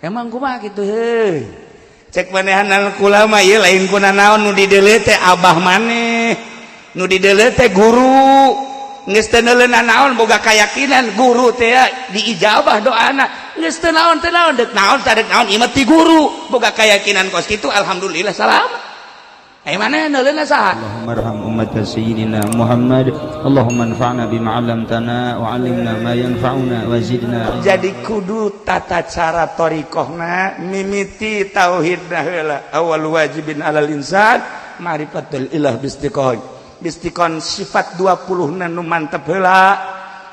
Emang kumaha kitu heuh? Cek manehanan kula mah ieu lain kuna naon, nu dideuleu teh abah maneh, nu dideuleu teh guru. Geus teu neuleunan naon, boga keyakinan guru teh diijabah doana. Geus teu naon teu naon, deuk naon teh naon, ieu mah ti guru. Boga keyakinan kos kitu, alhamdulillah salamat. Eh, mana neuleunan saha? Allahumma arham ummat sayyidina Muhammad. Allahumma anfa'na bima 'allamtana wa 'allimna ma yanfa'una wa zidna. Jadi kudu tata cara thoriqohna mimiti tauhidna heula. Awal wajibin alal insan ma'rifatul ilah bistiqon. Bistiqon sifat 20 nu mantep heula.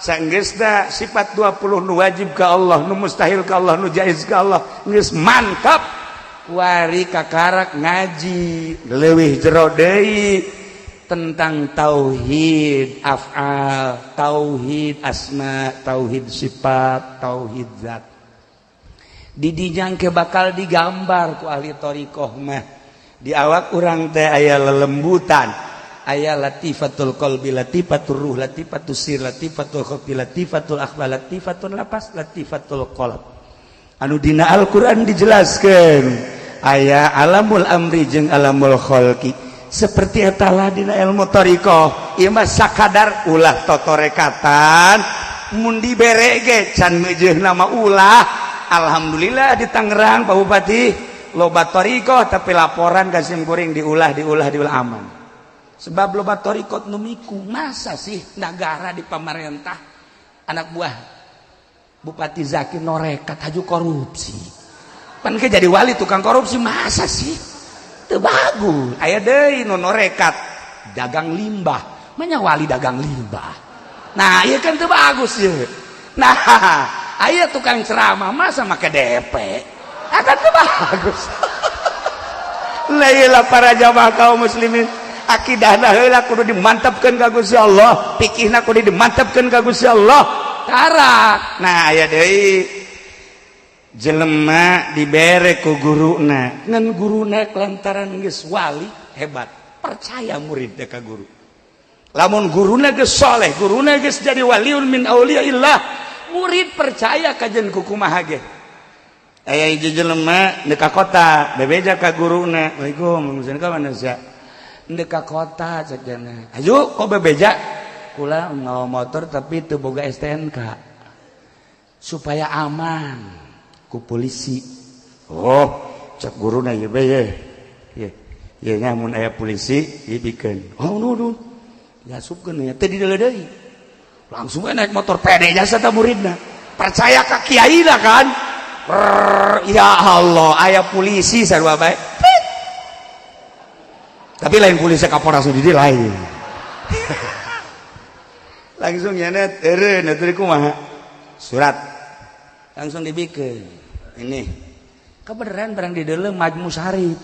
Sanggeusna sifat 20 nu wajib ka Allah, nu mustahil ka Allah, nu jaiz ka Allah, geus mantap. Kuari kakarak ngaji leuwih jero deui tentang tauhid af'al, tauhid asma, tauhid sifat, tauhid zat. Didinya ke bakal digambar ku ahli thoriqoh mah. Di awak urang teh aya lelembutan, aya latifatul qalbi, latifatul ruh, latifatul sir, latifatul khafi, latifatul akhfa, latifatul lapas, latifatul qalb. Anu dina Al-Qur'an dijelaskeun aya alamul amri jeung alamul kholqi. Seperti etalah dina ilmu thoriqoh. Ieu mah sakadar ulah totorekatan, mun dibere ge can meujeun nama ulah. Alhamdulillah di Tangerang, Pak Bupati, loba thoriqoh, tapi laporan ka sim kuring diulah, diulah, diulah, aman. Sebab loba thoriqoh nu miku. Masa sih negara di pamarentah anak buah Bupati Zaki norekat haju korupsi, pan ke jadi wali tukang korupsi, masa sih? Teu bagus. Aya deui nu norekat dagang limbah, manya wali dagang limbah? Nah, ieu kan teu bagus ye. Nah, aya tukang ceramah masa make DP, akan teu bagus. Lah, iyalah para jamaah kaum muslimin, akidahna heula kudu dimantapkeun ka Gusti Allah, fikihna kudu dimantapkeun ka Gusti Allah. Karak. Nah, aya deui jelema dibere ku guruna, ngan guruna lantaran geus wali hebat, percaya murid ka guru. Lamun guruna geus soleh, guruna geus jadi waliun min auliyaillah, murid percaya kajen ku kumaha ge. Aya hiji jelema ndek ka kota, bebeja ka guruna, "Waalaikum ka mana sia?" "Ndek ka kota," cek jana. "Ayo kok bebeja?" "Kula ngawa motor tapi teu boga STNK supaya aman ku polisi." "Oh," cek guruna, "ieu be ye ye ye nya, mun aya polisi ieu bikeun." Oh, nu nu diasupkeun ya, teu dideuleu deui, langsung we naik motor pede jasa. Ta muridna percaya ka kiai lah kan. Rrrr, ya Allah, aya polisi sarua bae, tapi lain polisi Kapolres di lain. Langsung nyenet eureun atuh, kumaha surat langsung dibikin ini kebenaran barang di dalam Majmu Sarip,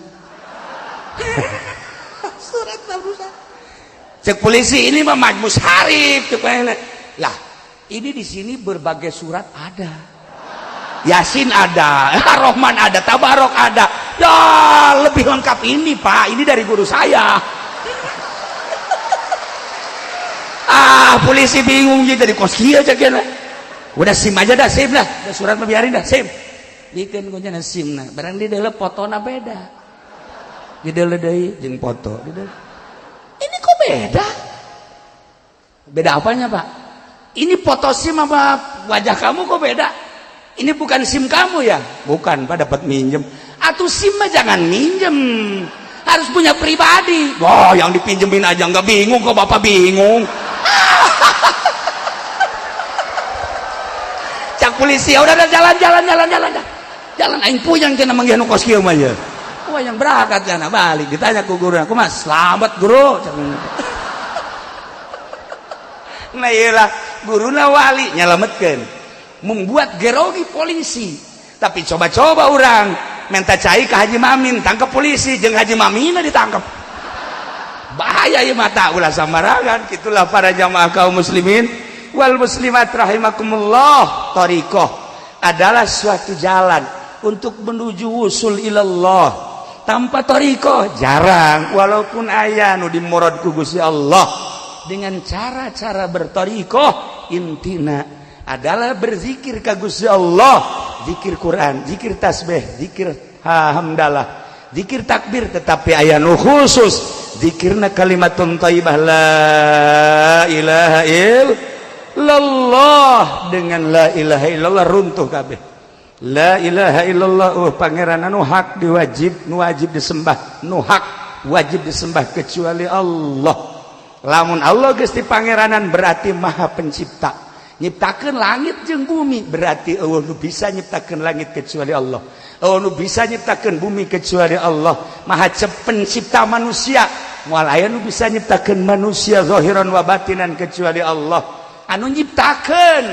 surat Majmu. Cek polisi, "Ini mah Majmu Sarip." Cek lah, "Ini di sini berbagai surat ada, Yasin ada, Rohman ada, Tabarok ada, ya lebih lengkap ini, Pak, ini dari guru saya." Ah, polisi bingung jadi kos kieu. Cek, "Udah SIM aja dah, SIM lah. Udah, surat mah biarin dah, SIM." Bikin kuncinya SIM. Nah, barang di dalam fotona beda. Di dalam deui jeung foto di dalam. "Ini kok beda?" "Beda apanya, Pak?" "Ini foto SIM apa wajah kamu kok beda? Ini bukan SIM kamu ya?" "Bukan, Pak, dapat minjem." "Atau SIM mah jangan minjem, harus punya pribadi." "Wah, yang dipinjemin aja nggak bingung, kok Bapak bingung?" Cak polisi, "Ya udah, jalan jalan jalan jalan jalan, aing puyeng cenah manggih nu kos kieu mah ya." Wah, yang berangkat jana balik, ditanya ku guru, "Aku mas selamat, guru?" Nah, iyalah guruna wali nyelametkeun, membuat gerogi polisi. Tapi coba-coba orang minta cai ke Haji Mamin, tangkap polisi jeung Haji Mamina ditangkap, bahaya ya mata ulah sambarangan. Itulah para jamaah kaum muslimin wal muslimat rahimakumullah, thoriqoh adalah suatu jalan untuk menuju wusul ilallah. Tanpa thoriqoh jarang, walaupun aya nu dimurad ku Gusti Allah dengan cara-cara berthoriqoh. Intina adalah berzikir ka Gusti Allah. Zikir Quran, zikir tasbih, zikir hamdalah, zikir takbir, tetapi aya nu khusus zikirna kalimatun thayyibah, la ilaha illallah. Dengan la ilaha illallah runtuh kabeh. La ilaha illallah, oh pangeran anu hak diwajib, nu wajib disembah, nu hak wajib disembah kecuali Allah. Lamun Allah geus pangeranan, berarti maha pencipta, nyiptakeun langit jeung bumi. Berarti euweuh nu bisa nyiptakeun langit kecuali Allah, euweuh nu bisa nyiptakeun bumi kecuali Allah. Maha pencipta manusia, moal aya nu bisa nyiptakeun manusia zahiran wa batinan kecuali Allah. Anu nyiptakeun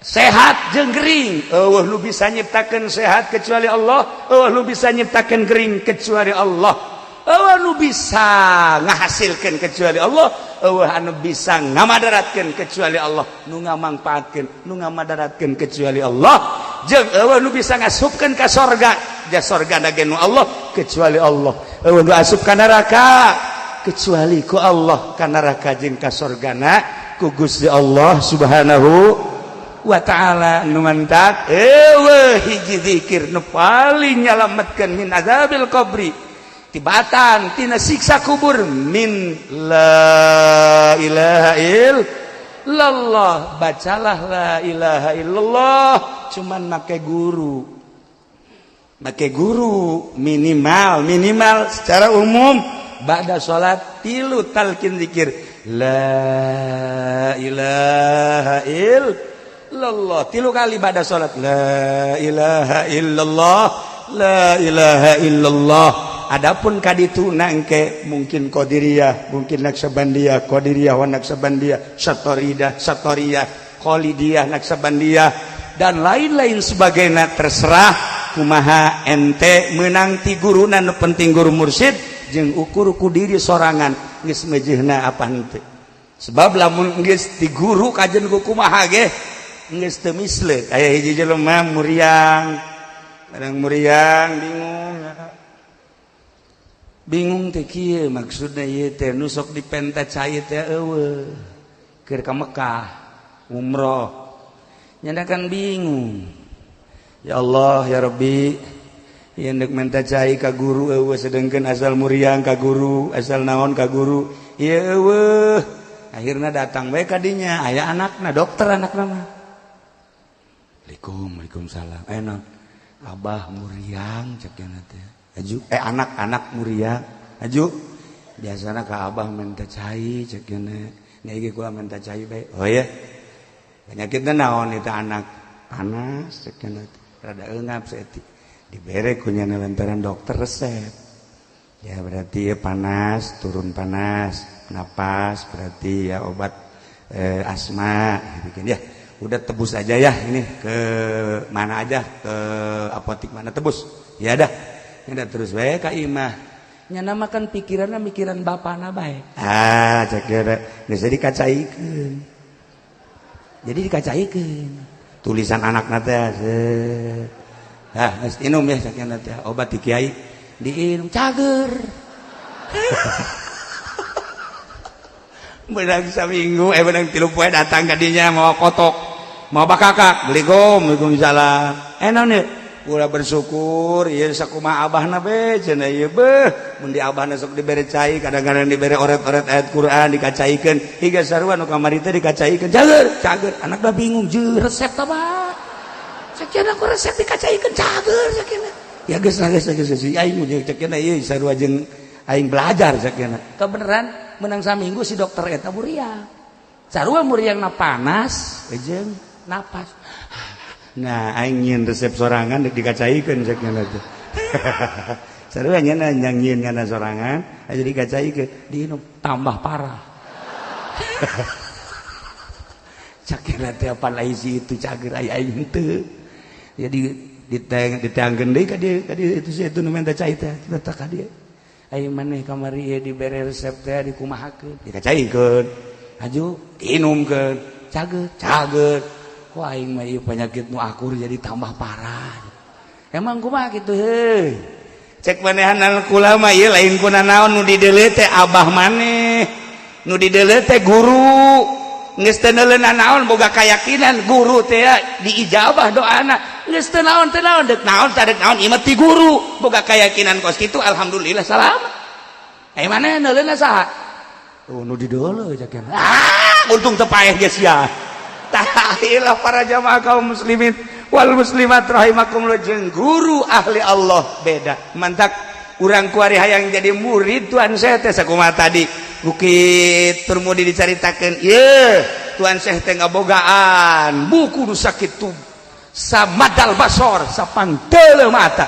sehat jeung gering, euweuh nu bisa nyiptakeun sehat kecuali Allah, euweuh nu bisa nyiptakeun gering kecuali Allah. Euweuh nu bisa ngahasilkeun kecuali Allah, euweuh anu bisa ngamadaratkeun kecuali Allah, nu ngamangpaatkeun, nu ngamadaratkeun kecuali Allah. Jeung euweuh nu bisa ngasupkeun ka sorga, ja sorga ge nu Allah, kecuali Allah. Euweuh nu asup ka neraka kecuali ku Allah. Ka neraka jeung ka sorgana ku Gusti Allah Subhanahu wa ta'ala. Nu mantak euweuh hiji zikir nu paling nyalametkeun min azabil qabri, tibatan tina siksa kubur, min la ilaha illallah. Bacalah la ilaha illallah, cuman make guru, make guru minimal, minimal secara umum ba'da salat tilu talqin zikir la ilaha illallah tilu kali. Ba'da salat, la ilaha illallah, la ilaha illallah. Adapun kaditu nangke mungkin Qadiriyah, mungkin Naksabandiyah, Qadiriyah wa Naksabandiyah, Satoridah, Satoriyah, Khalidiyah, Naksabandiyah, dan lain-lain sebagainya, terserah kumaha ente menang ti guruna. Nu penting guru mursyid jeung ukur ku diri sorangan geus mejeuhna apa henteu. Sebab lamun geus ti guru kajen ku kumaha ge geus teu misleuk. Aya hiji jelema muriang, kadang muriang, bingung bingung teh kieu maksudna ieu teh, nu sok dipenta cai teh euweuh, keur ka Mekah umroh. Nyana kan bingung, ya Allah ya Rabbi, ieu ndek menta cai ka guru euweuh, sedengkeun asal muriang ka guru, asal naon ka guru ieu euweuh. Akhirna datang bae ka dinya, aya anakna dokter, anakna mah. Assalamualaikum. Waalaikumsalam. Eh, naon? Abah muriang, cek teh. Aju, eh, anak-anak muriang. Aju, biasana ka abah minta cai, cek nya. Iki kula minta cai bae. Oh iya, penyakitna naon itu anak? Panas, cek, rada eungap saeutik. Dibere ku nyana lantaran dokter resep ya, berarti ya panas, turun panas, napas, berarti ya obat asma gitu ya. Udah, tebus aja ya, ini ke mana aja, ke apotik mana, tebus ya. Dah, udah, terus bae ka imah. Nyana makan pikiranna mikiran bapana bae. Ah, cek geus dikacaikeun, jadi dikacaikeun tulisan anakna teh. Ah, geus, inum ya, cek teh, obat di kiai. Diinum, cager. Menang saminggu, eh, menang 3 poe, datang ka dinya mau kotok, mau bakakak. Assalamualaikum. Waalaikumsalam. Eh, naon ieu? Ulah bersyukur ieu, sakumaha abahna be cenah ieu. Beuh, mun di abahna sok dibere cai, kadang-kadang dibere oret-oret ayat Quran, dikacaikeun hingga sarua nu kamari teh dikacaikeun, cager cager. Anak dah bingung, jeung resep tah ba sakieu, aku resep dikacaikeun cager sakieu. Ya geus lah, geus geus aing jeung cek ieu sarua jeung aing belajar sakieu. Kebeneran menang saminggu si dokter eta muriang, sarua muriang na panas jeung napas. Nah, aing nyieun resep sorangan dek dikacaikeun cek nya teh. Sarua nya nyieun ngana sorangan aja, dikacaikeun, diinum, tambah parah. Cak teh apa lain itu cager, aya aing henteu. Jadi diteng ditangkeun deui ka dieu, ka dieu itu si itu nu minta cai teh, teh ka dieu. Aing maneh kamari ieu dibere resep teh dikumahakeun? Dikacaikeun, aju diinumkeun, cager cager. Kok aing mah ieu penyakit nu akur jadi tambah parah, emang kumaha kitu? Heuh, cek manehan kula mah ieu lain kuna naon, nu dideuleu teh abah maneh, nu dideuleu teh guru. Geus teu naon, boga keyakinan guru teh diijabah doana. Geus teu naon teu naon deuk naon tah deuk naon ieu mah ti guru boga keyakinan kos kitu alhamdulillah salamat. Eh mana neuleuna saha? Oh nu di deuleu jakeun. Ah untung teu paeh ge sia. Tah ilah para jamaah kaum muslimin wal muslimat rahimakumullah jeung guru ahli Allah beda. Mantak urang kuari hayang jadi murid Tuan Syekh teh sakumaha tadi Bukit Turmudi dicaritakeun ieu Tuan Syekh teh ngabogaan buku nu sakitu samadal basor sapangteuleuh mata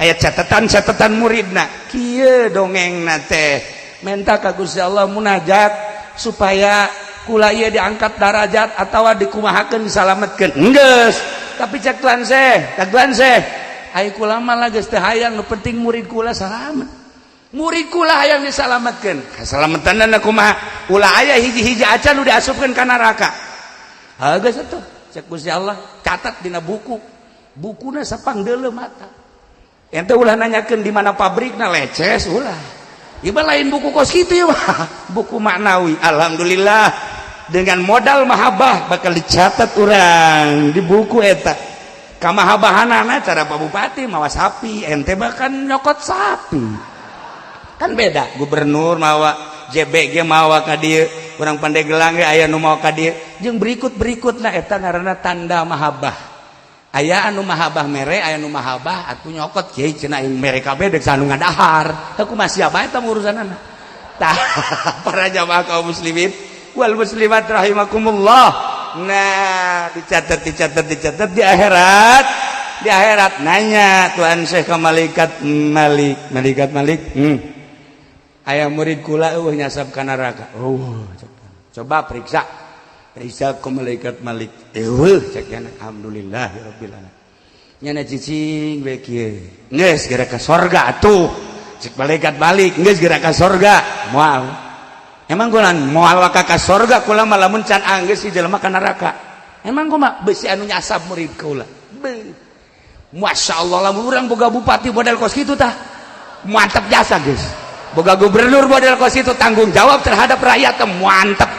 aya catatan-catatan muridna kieu dongengna teh menta ka Gusti Allah munajat supaya kula ieu diangkat darajat atawa dikumahakeun disalametkeun geus tapi cek Tuan Syekh cek Tuan Syekh ai kula mah geus teu hayang nu penting murid kula salamet murid kula hayang disalametkeun kasalametanna kumaha ulah aya hiji-hiji acan nu diasupkeun ka neraka geus atuh cek Gusti Allah catat dina buku bukuna sapangdeuleu mata ente ulah nanyakeun di mana pabrikna leces ulah ieu lain buku kos kitu ieu mah buku maknawi alhamdulillah dengan modal mahabbah bakal dicatat urang di buku eta kamahabahanana cara Pak Bupati mawa sapi ente bahkan nyokot sapi kan beda gubernur mawa JBG mawa ka dieu urang Pandeglang ge aya nu mawa ka dieu jeung berikut-berikutna eta ngaranna tanda mahabbah aya anu mahabbah mere aya nu mahabbah atuh nyokot kiai cenah aing mere kabeh deuk anu ngadahar teu kumaha siapa eta urusanana tah para jamaah kaum muslimin wal muslimat rahimakumullah. Nah dicatat dicatat dicatat di akhirat nanya Tuhan Syekh ke malaikat Malik malaikat Malik aya murid kula eueuh nyasab ka neraka oh coba periksa periksa ke malaikat Malik eueuh cek nya alhamdulillah rabbil alamin nyana cicing we kieu geus geura ka sorga atuh cek malaikat Malik geus geura ka sorga moal emang kula moal waka ka sorga kula mah lamun can anggeus si jelema ka neraka emang kumaha beusi anu nyasab murid kula. Masya Allah lamun urang boga bupati model kos kitu tah mantep jasa guys boga gubernur model kos itu tanggung jawab terhadap rakyat teh mantep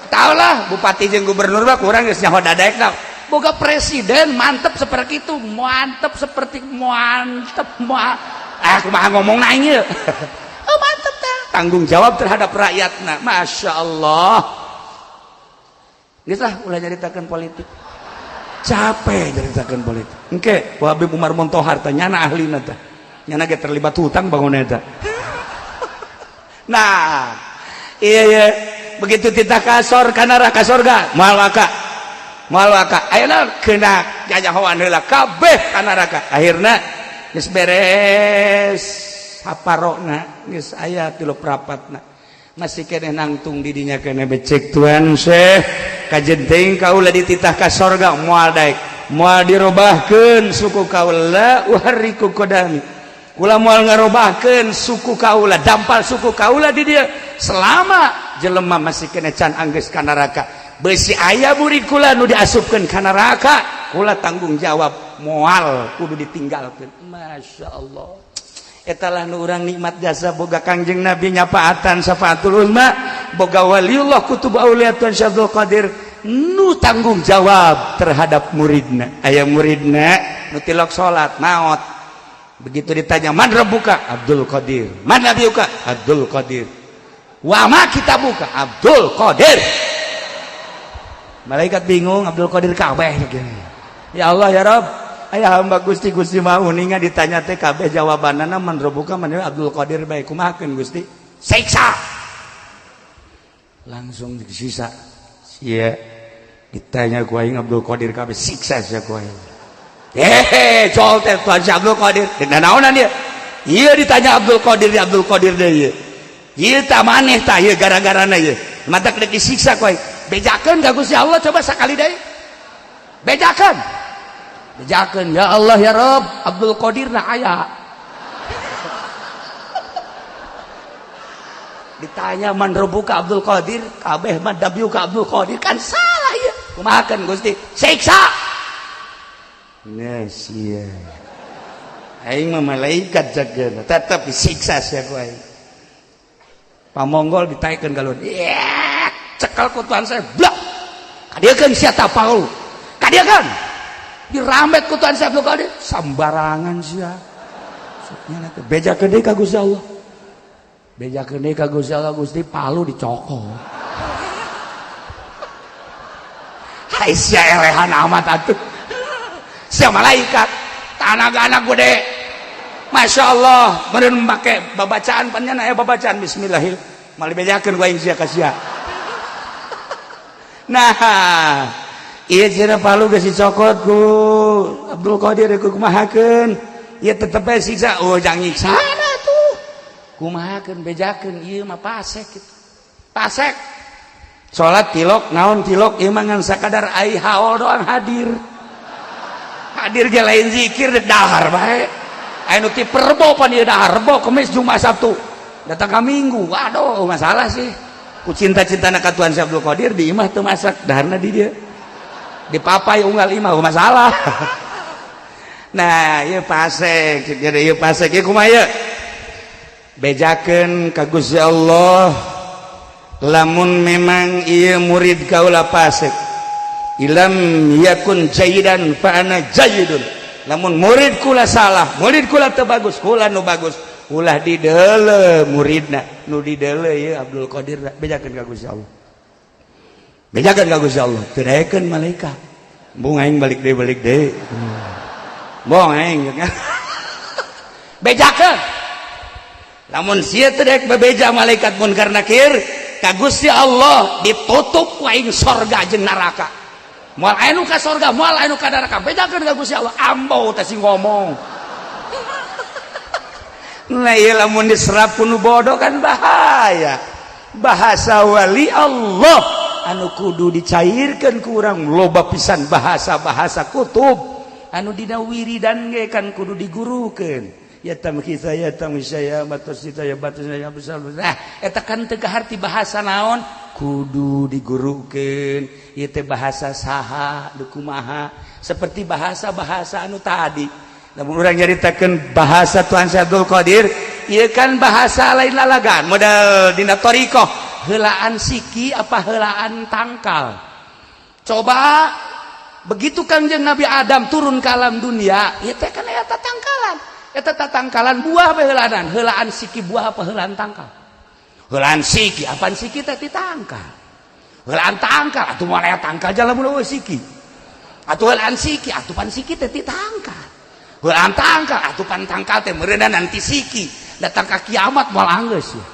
tau lah bupati jeung gubernur mah kurang geus nyaho dadaekna boga presiden mantep seperti itu mantep seperti mantep ah kumaha ngomong aing ieu oh mantep tah tanggung jawab terhadap rakyatna Masya Allah geus lah ulah nyaritakeun politik capek nyaritakeun politik engke ku Habib Umar Montohar teh nyana ahlina teh nyana ge terlibat hutang bangun eta. Nah iya iya begitu titah kasor ka neraka sorga moal waka moal waka ayeuna kena jajahoan heula kabeh ka neraka akhirna geus beres saparona geus aya tilu prapatna masih keneh nangtung di dinya keneh becek Tuan Syekh kajen teuing kaula dititah ka sorga moal daek moal dirobahkeun suku kaula uharriku qadami kula moal ngarobahkeun suku kaula dampal suku kaula di dieu selama jelema masih keneh can anggeus ka neraka besi aya murid kula nu diasupkeun ka neraka kula tanggung jawab moal kudu ditinggalkeun. Masya Allah etalah nu urang nikmat jasa boga Kangjeng Nabi nyapaatan syafaatul uzma boga waliullah kutub aulia Tuan Syekh Abdul Qadir nu tanggung jawab terhadap muridna aya muridna nu tilok salat maot begitu ditanya man rabbuka Abdul Qadir man nabiyuka Abdul Qadir wa ma kitabuka Abdul Qadir malaikat bingung Abdul Qadir kabeh ya Allah ya Rabb aya hamba Gusti Gusti mau uninga ditanya teh kabeh jawabanana man rabbuka man Abdul Qadir bae kumahakeun Gusti siksa langsung disiksa sia ditanya ku aing Abdul Qadir kabeh siksa sia ku aing hehe jol teh Tuan si Abdul Qadir dina naonan dia ieu ditanya Abdul Qadir Abdul Qadir deui ieu ieu tah maneh tah ieu gara-garana ieu matak deuk disiksa ku aing bejakeun ka Gusti Allah coba sakali deui bejakeun bejakeun ya Allah ya Rabb Abdul Qadir na aya ditanya man rabbuka Abdul Qadir kabeh man nabiyuka Abdul Qadir kan salah ya kumahakeun Gusti siksa geus ieu aing mah malaikat jageuna tetep disiksa sia ku aing Pamonggol ditaikeun galon cekel ku Tuhan saya blak kadieukeun sia tapaul kadieukeun Dirambet ku Tuan Syekh Abdul Qadir, sambarangan sia. Beja gede ka Gusti Allah. Beja gede ka Gusti Allah, Gusti palu dicokot. Hai sia elehan amat atuh. Sia malaikat, tanaga anak gede. Masya Allah, meureun make babacaan panjang aya babacaan bismillahirrahmanirrahim. Mal dibejakeun ku aing sia ka sia. Nah, ieu cenah palu geus dicokot ku Abdul Qadir ku kumahakeun. Ieu tetep bae siksa. Oh, jangan nyiksa tuh. Kumahakeun bejakeun ieu mah pasek kitu. Pasek. Salat tilok naon tilok ieu mah ngan sakadar ai haol doang hadir. Hadir ge lain zikir dahar bae. Aya nu ti Rebo pan ieu dahar Rebo, Kemis, Jumat, Sabtu. Datang ka Minggu. Waduh, masalah sih. Ku cinta-cintana ka Tuhan Syekh Abdul Qadir di imah teu masak daharna di dieu. Dipapai unggal imah masalah. Nah, ieu pasek, jadi ieu pasek ieu kumaha ieu? Bejakeun ka Gusti Allah lamun memang ieu murid kaula pasek. Ilam yakun jayidan fa ana jayidun. Lamun murid kula salah, murid kula teu bagus, kula nu bagus. Ulah dideuleu muridna, nu dideuleu ieu Abdul Qadir bejakeun ka Gusti Allah. Bejakeun ka Gusti Allah, teu daekeun malaikat. Bung aing balik deui balik deui. Bong aing. Bejakeun. Lamun sia teu daek bebeja malaikat munkar nakir ka Gusti Allah ditutup ku aing sorga jeung neraka. Moal aya nu ka sorga, moal aya nu ka neraka. Bejakeun ka Gusti Allah, ambo teh sing ngomong. Nah, ieu lamun diserap ku nu bodoh kan bahaya. Bahasa wali Allah anu kudu dicairkan ku urang loba pisan bahasa-bahasa kutub anu dina wiridan ge kan kudu digurukeun. Ya tamkisa ya tamsaya batas ya batas ya besar. Nah, eta kan teu kaharti bahasa naon kudu digurukeun. Ieu teh bahasa saha, nu kumaha, seperti bahasa-bahasa anu tadi. Lamun urang nyaritakeun bahasa Tuhan Syekh Abdul Qadir, ieu kan bahasa lain lalagan, model dina thariqah, heulaan siki apa heulaan tangkal. Coba begitu Kangjeng Nabi Adam turun ke alam dunia, ieu teh kan eta tangkalan. Eta tangkalan buah apa heulaanan? Heulaan siki buah apa heulaan tangkal? Heulaan siki, apaan siki teh ti tangkal. Heulaan tangkal atuh moal aya tangkal jalan mun eueuh siki. Atuh heulaan siki, atuh pan siki teh ti tangkal. Heulaan tangkal, atuh pan tangkal teh meureunna nanti siki. Datang ka kiamat moal anggeus ya.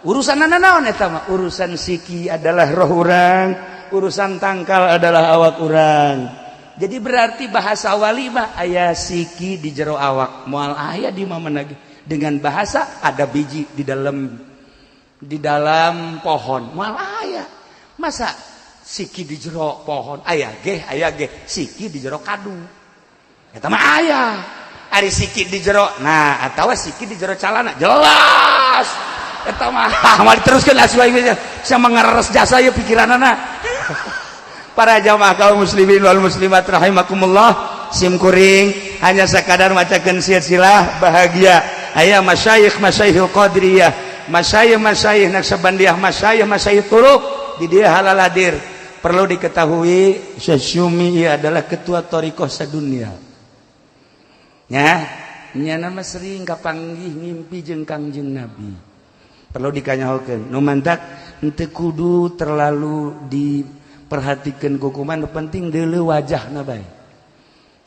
Urusan naon eta mah? Urusan siki adalah roh urang, urusan tangkal adalah awak urang. Jadi berarti bahasa wali mah aya siki di jero awak, moal aya di mana lagi. Dengan bahasa ada biji di dalam pohon, moal aya. Masa siki di jero pohon aya ge siki di jero kadu. Eta mah aya. Ari siki di jero, nah atawa siki di jero calana jelas. Eta mah moal diteruskeun asuh aing sama ngareres jasa ieu pikiranana. Para jamaah kaum muslimin wal muslimat rahimakumullah, sim kuring hanya sekadar macakeun silsilah bahagia. Aya masyayikh masyayikhul qadiriyah, masyayikh masyayikh Naqsyabandiyah, masyayikh masyayikh turuq di dia halal hadir. Perlu diketahui Syekh Syumi ieu adalah ketua thariqah sadunia. Nya, nya nama sering kapanggih ngimpi jeung Kangjeng Nabi. Perlu dikanyahokeun. Nu mantak henteu kudu terlalu diperhatikan kukuman, nu penting deuleu wajahna bae.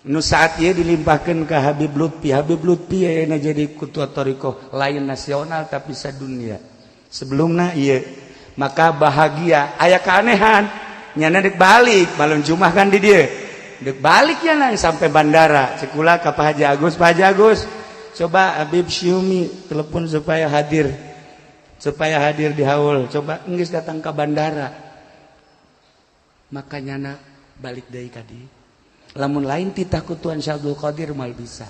Nu saat ieu dilimpahkeun ka Habib Lutfi, Habib Lutfi ayeuna jadi ketua thariqah lain nasional tapi sadunia. Sebelumna ieu maka bahagia aya keanehan nyana dek balik malam Jumat kan di dieu. Dek balik ya nang sampai bandara cekula ka Pak Haji Agus, Pak Haji Agus coba Habib Syumi telepon supaya hadir di haul, coba geus datang ke bandara. Makanya nak balik deui ka dieu. Lamun lain titah ku Tuhan Syekh Abdul Qadir mal bisa.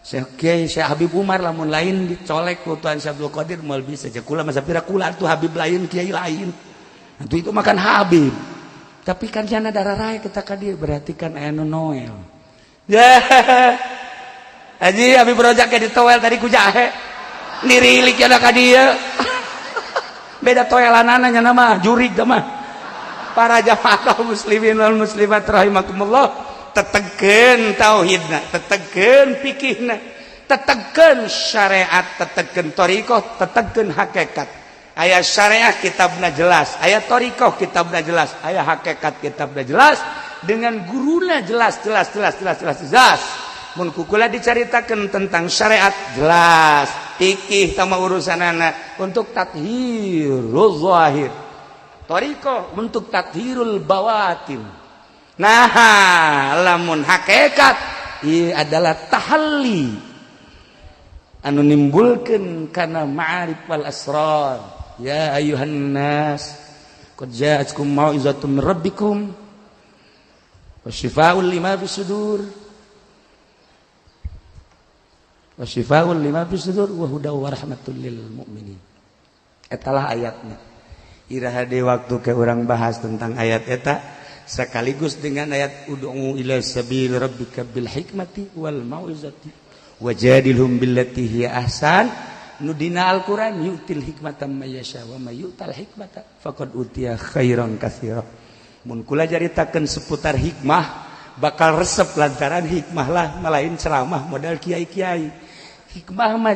Syekh Kiai Syekh Habib Umar lamun lain dicolek ku Tuhan Syekh Abdul Qadir mal bisa. Cek kula masa pira kula tuh Habib lain kiai lain. Itu itu makan Habib. Tapi kan jana darah raya kita ka dieu berarti kan aya nu Noel. Ya. Haji Habib Rojak ke ditoel tadi ku jahe. Nirilik ya ka dieu. Beda toelanana nya mah jurig mah. Para jamaah kaum muslimin wal muslimat rahimakumullah. Tetekeun tauhidna, tetekeun fikihna, tetekeun syariat, tetekeun thoriqoh, tetekeun hakikat. Aya syariat kitabna jelas, aya thoriqoh kitabna jelas, aya hakikat kitabna jelas, dengan guruna jelas, jelas, jelas, jelas, jelas, jelas. Mun kukula diceritakan tentang syariat jelas, fikih sama urusan anak untuk tathirul zahir, thoriqoh untuk tathirul bawatin. Nah, lamun hakikat ieu adalah tahalli anu nimbulkeun kana ma'arif wal asrar. Ya ayuhan nas, qad ja'atkum mau'izatun min rabbikum wa syifaa'un lima fis sudur, wa syifaa'un lima fis sudur, wa hudaw wa rahmatul lil mu'minin. Etalah ayatnya. Iraha deui waktu ke urang bahas tentang ayat eta sekaligus dengan ayat ud'u ila sabil rabbika bil hikmati wal mau'izati wajadilhum billati hiya ahsan. Nu dina Al-Qur'an, yu'til hikmata may yasha wa may yu'tal hikmata faqad utiya khairan katsira. Mun kula caritakeun seputar hikmah bakal resep, lantaran hikmah lah malain ceramah modal kiai-kiai. Hikmah mah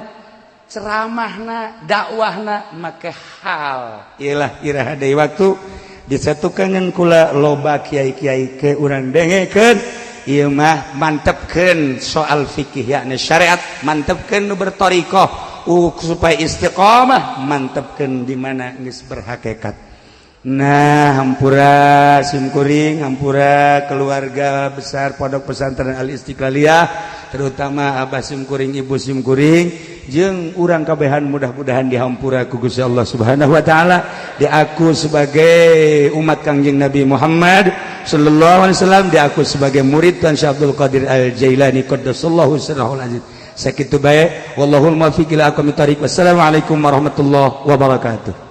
ceramahna, dakwahna make hal. Iyalah, iraha deui waktu disatukan kula loba kiai-kiai ke urang dengekeun. Ieu mah mantepkeun soal fikih, yakni syariat, mantepkeun nu berthoriqoh supaya istiqomah, mantepkeun di mana geus berhakikat. Nah, hampura simkuring, hampura keluarga besar Pondok Pesantren Al Istiqlaliyah, terutama abah simkuring, ibu simkuring, jeung urang kabehan, mudah-mudahan dihampura ku Gusti Allah Subhanahu wa taala, diaku sebagai umat Kangjeng Nabi Muhammad sallallahu alaihi wasallam, diaku sebagai murid Tuan Syekh Abdul Qadir Al Jailani qaddasallahu sirrahul aziz. Sakitu bae, wallahul muwaffiq ila aqwamit thariq. Wassalamualaikum warahmatullahi wabarakatuh.